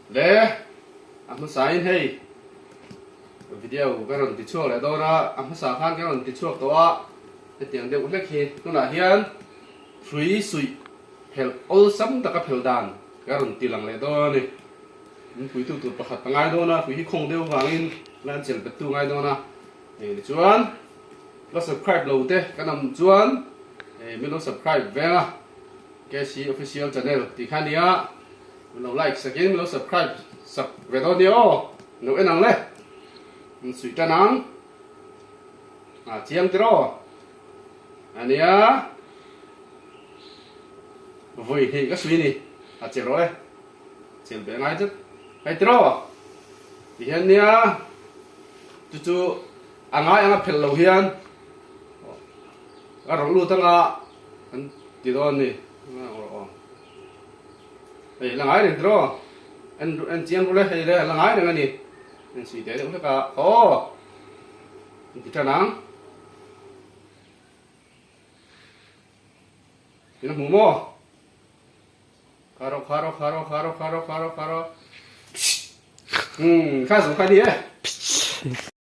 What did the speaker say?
Le a hmasa in hei video ka rawn ti chhuak leh dawn a, a hmasa khan ka rawn ti chhuak tawh a, hetiang deuh hlek hi tunah hian hrui suih phelh awlsam taka phel dan ka rawn ti lang leh dawn a ni. Min puitu tur pakhat a ngai dawn a, hrui hi khawng deuh vangin lan chel bettu ngai dawn a, hei ni chuan la subscribe lo te kan awm chuan hei min lo subscribe veng a. KC Official Channel tih kha nia, min lo like sakin min lo subscribe sak ve dawn nia aw, min lo en ang le, min suih tan ang, a chiang tiraw a nia, vawi hnih ka suih ni, a che rawh e, chel beh ngai tlat, hei tiraw ti hian nia, chu chu a ngai anga phelh lo hian a rawlh lut anga. An ti dawn ni. Hei la ngai reng tiraw? En en chiang rul e hei le la ngai reng a ni. En sui teh deuh hlek a. Aw! An ti tan ang. In a hmu maw? Kharo kharo kharo kharo kharo kharo kharo. Hmm, kha zo kha ni e.